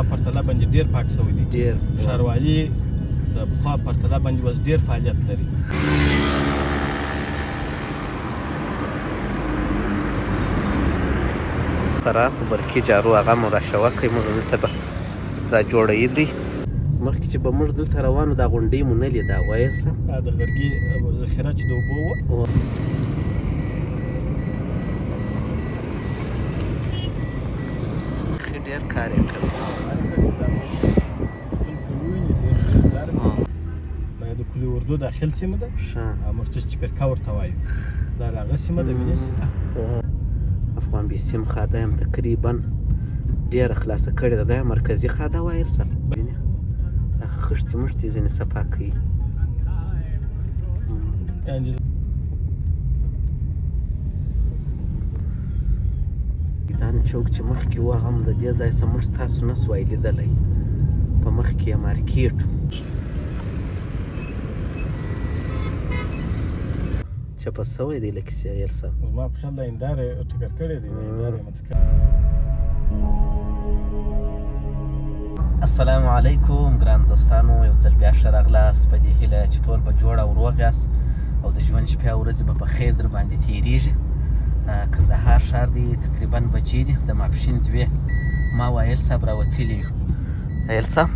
پرتله باندې ډېر پاک شوی دی. ډېر. ښاروالي د پخوا پرتله باندې اوس ډېر فعالیت لري. سره په برقي جارو هغه مو راشوه کوي، موږ دلته به را جوړوي دی. مخکې چې به موږ دلته روان وو، دا غونډۍ مو نه لیده، ویل څه؟ دا د غرګي ذخیره چې د اوبو وه. ډېر کار یې کړی. د کلي اردو داخل سیمه ده. ښه. موږ چې چپرکه ورته وایو، دا د هغه سیمه ده، وینې ستا. افغان بیسیم خاده هم تقریبا ډېره خلاصه کړې ده. دا مرکزي خاده وایل سر. دا خښتې مښتې ځینې صفا کوي. میدان چوک چې مخکې و، هغه هم د دې ځای څخه موږ تاسو نه سوای لیدلی. په مخکې یې مارکیټ و. چپه سوی دی له کیسې ایل صاحب. زما په خیال د هندارې ټکر کړی دی، د هندارې مت کړی. السلام علیکم ګران دوستانو، یو ځل بیا ښه راغلاست. په دې هیله چې ټول به جوړ او روغ یاست او د ژوند شپې او ورځې به په خیر در باندې تېرېږي. کندهار ښار دی، تقریبا بجې دي، د ماپښین دوې. ما وایل صاحب راوتلي یو. ایل صاحب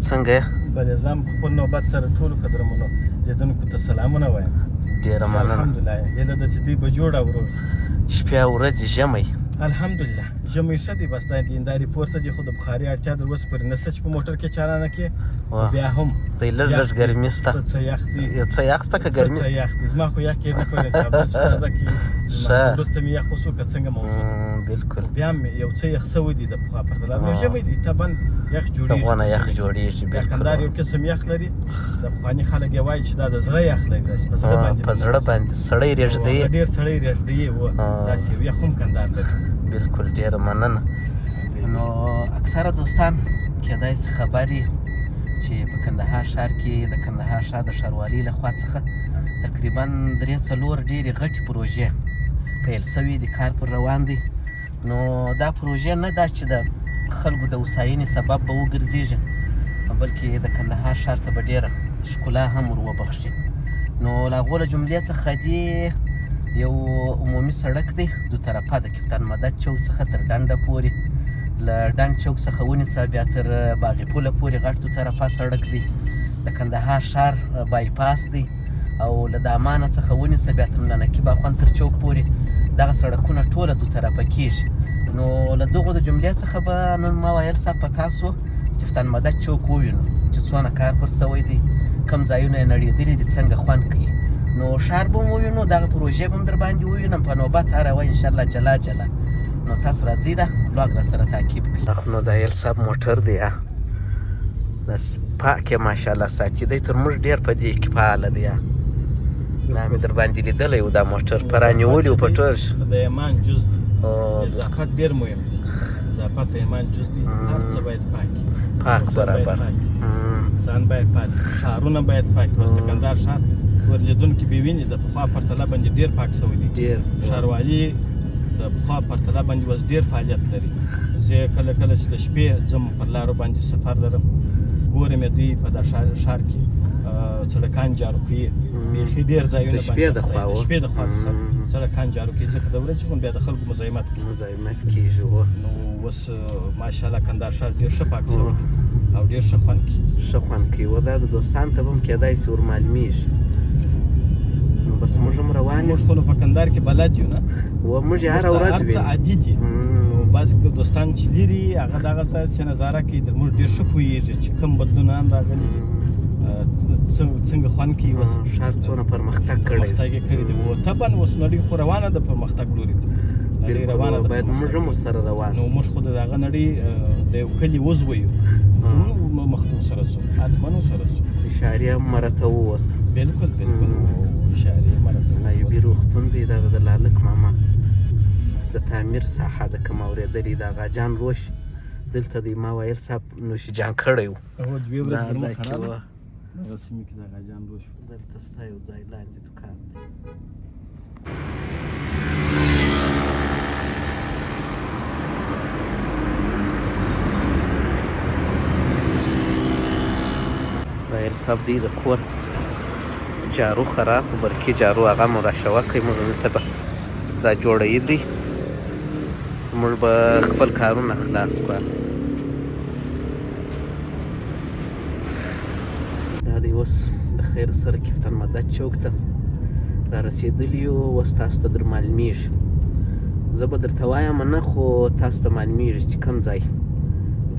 څنګه یې؟ بلې زه هم په خپل نوبت سره ټولو قدرمنو لیدونکو ته سلامونه وایم. ډېره مننه. الحمدلله، هیله ده چې دوی به جوړ او روغ. شپې او ورځې، ژمی؟ الحمدلله ژمی ښه دی، بس دا د هندارې پورته دی، خو د بخاري اړتیا در اوسه پورې نشته چې په موټر کې چالانه کړې. بیا هم دی لږ لږ ګرمي شته. څه یخ دی. یو څه یخ شته که ګرمي څه یخ دی؟ زما خو یخ کېږي پورې چې اودس تازه کړي. ښه. وروسته مې یخ وشو که څنګه موضوع ده؟ بالکل. بیا هم یو څه یخ شوی دی د پخوا پرتله. نو ژمی دی، طبعا یخ جوړېږي. دغونه یخ جوړېږي. بیا کندهار یو قسم یخ لري، د پخواني خلک یې وایي چې دا د زړه یخ لري، داسې په زړه باندې. په زړه باندې سړی رېږدي. ډېر سړی رېږدي، و داسې یو یخ هم کندهار لري. بالکل، ډېره مننه. نو اکثره دوستان کېدای سي خبر یي چې په کندهار ښار کې د کندهار ښار د ښاروالۍ له خوا څخه تقریبا 3-4 ډېرې غټې پروژې پیل سوي دي، کار پر روان دی. نو دا پروژې نه دا چې د خلکو د هوساینې سبب به وګرځېږي، بلکې د کندهار ښار ته به ډېره ښکلا هم ور وبخښي. نو له هغو له جملې څخه دي یو عمومي سړک دی، دو طرفه د کپتان مدد چوک څخه تر ډنډه پورې، له ډنډ چوک څخه ونیسه بیا تر باغ پوله پورې غټ دو طرفه سړک دی. د کندهار ښار بای پاس دی، او له دامانه څخه ونیسه بیا تر ملانکي باخوند تر چوک پورې دغه سړکونه ټوله دو طرفه کېږي. نو له دغو د جملې څخه به نن ما ویل صاحب په تاسو کپتان مدد چوک ووینو چې څونه کار پر سوی دی، کم ځایونه یې نړېدلي دي، څنګه خوند کوي. نو ښار به هم ووینو، دغه پروژې به هم در باندې ووینم په نوبت هره یوه انشاءالله جلا جلا. نو تاسو راځئ دا بلاګ را سره تعقیب کړئ. دا خو نو د ایل صاحب موټر دی، داسې پاک یې ماشاءالله ساتي دی، تر موږ ډېر په دې کې فعاله دی. دا مې در باندې لیدلی و، دا موټر په رانیولي و په ټول. د ایمان جز دی، نظافت ډېر مهم دی. نظافت د ایمان جز دی، هر څه باید پاک پاک برابر، انسان باید پاک، ښارونه باید پاک. اوس د کندهار ښار ورلیدونکي به ویني د پخوا پرتله باندې ډېر پاک شوی دی. ډېر. ښاروالي د پخوا پرتله باندې اوس ډېر فعالیت لري. زه کله کله چې د شپې ځم پر لارو باندې سفر لرم، ګورم یې دوی په دا ښار کې سړکان جارو کوي، بیخي ډېر ځایونه د شپې د خوا، د شپې د خوا څخه سړکان جارو کوي، ځکه د ورځې خو بیا د خلکو مزاحمت کوي. مزاحمت کېږي. نو اوس ماشاءالله کندهار ښار ډېر ښه پاک شوی او ډېر ښه خوند کوي. ښه خوند کوي. و دا د دوستان ته به هم کېدای سي ور معلومېږي. نو بس موږ هم روان یو. موږ خو نو په کندهار کې بلد یو نه، و موږ یې هره ورځ هر څه وینو. عادي دي. نو بعضې دوستان چې لیرې هغه دغه ځای چې نظاره کوي، تر موږ ډېر ښه پوهېږي چې کوم بدلونونه هم راغلي دي، څنګه خوند کوي. اوس ښار څونه پرمختګ کړی، پرمختګ یې کړی دی. و طبعا اوس نړۍ خو روانه ده پرمختګ لوري ته، نړۍ روانه ده، باید موږ هم ورسره روان. نو موږ خو د هغه نړۍ د یو کلي عضو یو، موږ مخته ورسره ځو، حتما ورسره ځو. اشارې هم مرتوو اوس. بالکل بالکل، اشارې مرتوو. ایوبي روغتون دی، دا د لالک ماما د تعمیر ساحه ده، کوم اورېدلې د آغا جان روش دلته دی. ما ویل صاحب نوش جان کړی و. هو، دوې ورځې دا زموږ ځای کې خراب وه. دغه سیمې کې د آغا جان روش دلته ستا یو ځای لاندې دوکان دی. وایل صاحب دی د کور جارو خراب برقي جارو هغه مو راشوه کوي، موږ دلته به را جوړوي دی، موږ به خپل کارونه خلاص کړو. دا دی اوس د خیر سره کفتن مدد چوک ته را رسېدلي یو. اوس تاسو ته در معلومیږي، زه به درته وایم نه، خو تاسو ته معلومیږي چې کوم ځای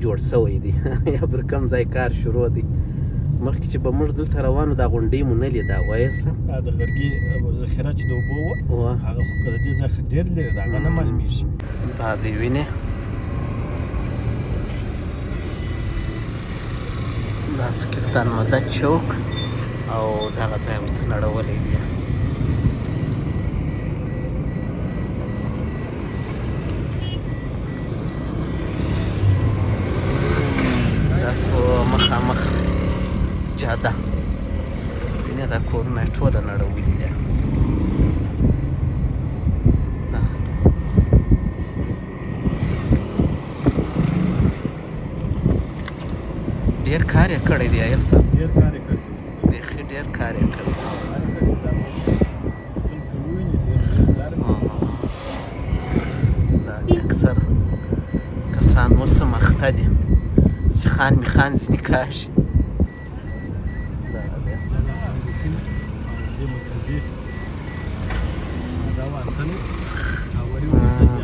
جوړ شوی دی یا پر کوم ځای کار شروع دی. مخکې چې به موږ دلته روانو دا غونډۍ مو نه لیده. ویل څه دا د غرګي ذخیره چې د اوبو وه، هغه خو که د دې ځای ډېر لرې ده، هغه نه معلومیږي. دا دی وینې، دا سکفتان مدد چوک او دغه ځای ورته نړولی دی. دا سو مخامخ جاده وینې، دا کورونه یې ټوله نړولي دي. ډېر کار یې کړی دی ایل صاحب، ډېر کار یې کړی، بیخي ډېر کار یې کړی. دا اکثر کسان اوس هم اخته دي، سیخان میخان ځینې کاږي.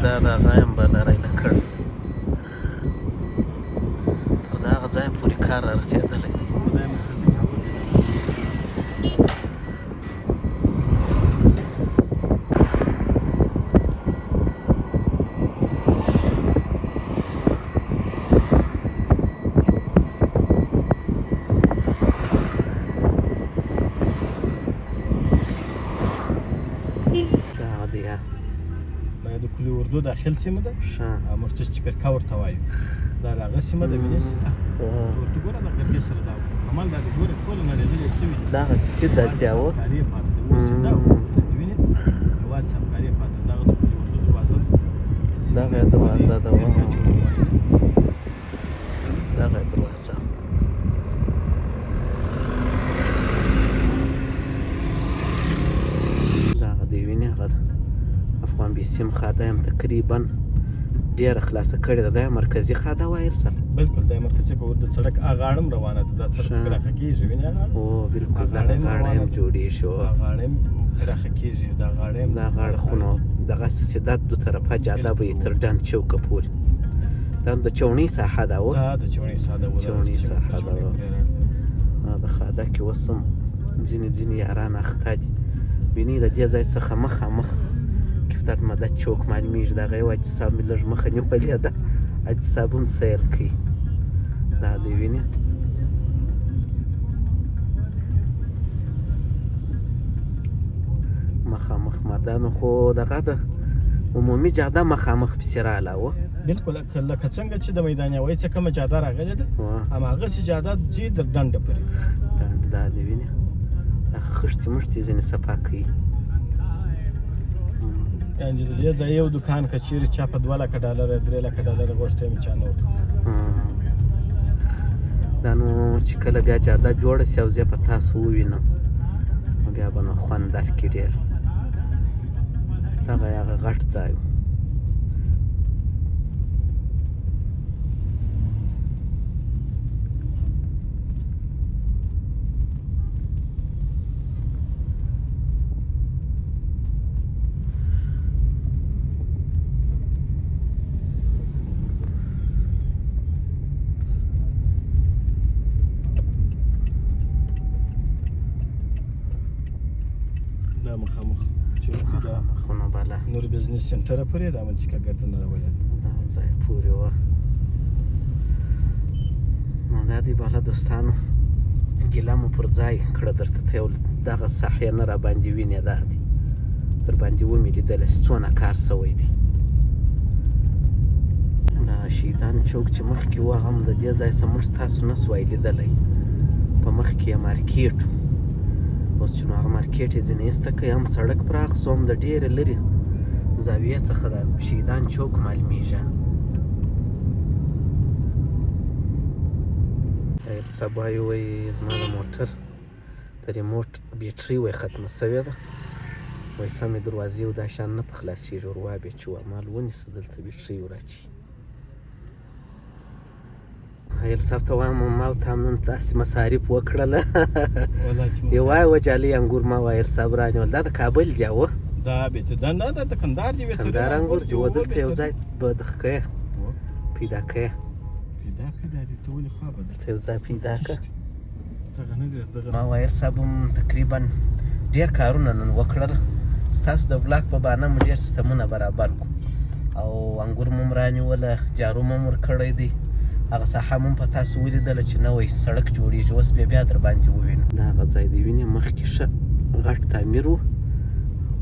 دا د هغه یم بله رایله کړی، تر دغه ځای پورې کار را رسېدلی دی. دا دی دا د کلي اردو داخل سیمه ده، موږ چې چپرکه ورته وایو، دا د هغه سیمه ده. وینې سیده ورته ګوره، د غرګي سره دا مکمل دا د ګوره ټوله نړېدلې سوي دي. دغه سیده ځای وه، صفکاري یې پاتې ده اوس، سیده ورته دي وینې، یوازې صفکاري یې پاتې ده. دغه د کلي اردو دروازه ده، دغه دروازه ده، دغه دروازه. دغه دی وینې، هغه ده افغان بیسیم خاده هم تقریبا ډېره خلاصه کړې ده. دا مرکزي خاده وایل سر؟ بالکل، دا مرکزي په د سړک هغه اړم روانه ده، دا سړک پراخه کېږي، وینې هغه او بالکل دا غاړه هم جوړېږي، دا غاړه هم پراخه کېږي، دا غاړه هم دا غاړه خو نو دغسې سیده دو طرفه جاده به یې تر ډنډ چوکه پورې. دا هم د چوڼۍ ساحه ده، دا د چوڼۍ ساحه ده، چوڼۍ ساحه ده. د خاده کې اوس هم ځینې ځینې یاران اخته دي. وینې د دې ځای څخه مخامخ کفتات مدد چوک معلومیږي. دغه یو حاجي صاحب مې لږ مخه نیولې ده، حاجي صاحب هم سیل کوي. دا دی وینې، مخامخ مدانو خو دغه ده عمومي جاده مخامخ پسې راله وه. بالکل، لکه څنګه چې د میدان هوایي څخه کومه جاده راغلې ده، هماغسې جاده ځي در ډنډه پورې. ډنډ دا دی وینې، دا خښتې مښتې ځینې صفا کوي. یعنې د دې ځای یو دکان که چیرې چا په 2 لکه ډالره 3 لکه ډالره غوښتی مې چا نه ورکړ. دا نو چې کله بیا جاده جوړه شي او زه په تاسو ووینم، بیا به نو خوند درکړي ډېر. دغه هغه غټ ځای و. دا مخامخ چې دا مخامخ نو بالا نور بزنس سنټر پورې دا منطقه ګردن راولې دا ځای پورې وه. نو دا دی بالا دوستانو، ګیله مو پر ځای کړه درته، ته یو دغه ساحې نه راباندې وینې، دا دی در باندې ومې لیدله چې څونه کار سوی دی. دا شیدان چوک چې مخکې و، هغه هم د دې ځای څخه موږ تاسو نه سوای لیدلی، په مخکې یې مارکیټ و. اوس چې نو هغه مارکیټ یې ځینې ایسته کوي، هم سړک پراخ سو، هم د ډېرې لرې زاویې څخه د شیدان چوک معلومیږي. سبا یې وایي زما د موټر د ریموټ بیټري وایي ختمه شوې ده، وایي سمې دروازې او دا شیان نه په خلاصېږي، ور وابې چې وه مال ونیسه دلته بیټري وراچوي. هیل صاحب ته وایم ما او تا هم نن داسې مصارف وکړله. یوه یوه جالۍ انګور ما وایل صاحب رانیول، دا د کابل دی او دا به دا نه دا د کندهار دی، کندهار انګور دی. دلته یو ځای به د ښکې پیدا کړې، پیدا پیدا دي ته ولې خوا به دلته یو ځای پیدا کړه. ما وایل صاحب هم تقریبا ډېر کارونه نن وکړل، ستاسو د بلاک په بانه مو ډېر سیستمونه برابر کړو او انګور مو هم رانیوله، جارو مو هم ورکړی دی، هغه ساحه مو هم په تاسو ولیدله چې نوی سړک جوړېږي، اوس بیا بیا در باندې ووینو. دا هغه ځای دی وینې مخکې ښه غټ تعمیر و،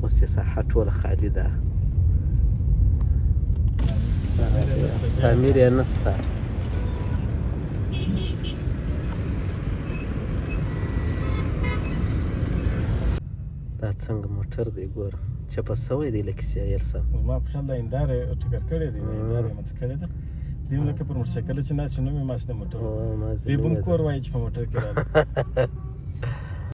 اوس یې ساحه ټوله خالي ده، تعمیر یې نشته. دا څنګه موټر دی ګوره، چپه سوی دی لکه سیایل صاحب. زما په خیال دا هنداره یې ټکر کړی دی، هنداره یې ماته کړې ده. دی هم لکه پر موټرسایکل چې ناست نوم یې ماسې د موټر بې بم کور وایي چې په موټر کې راغلی.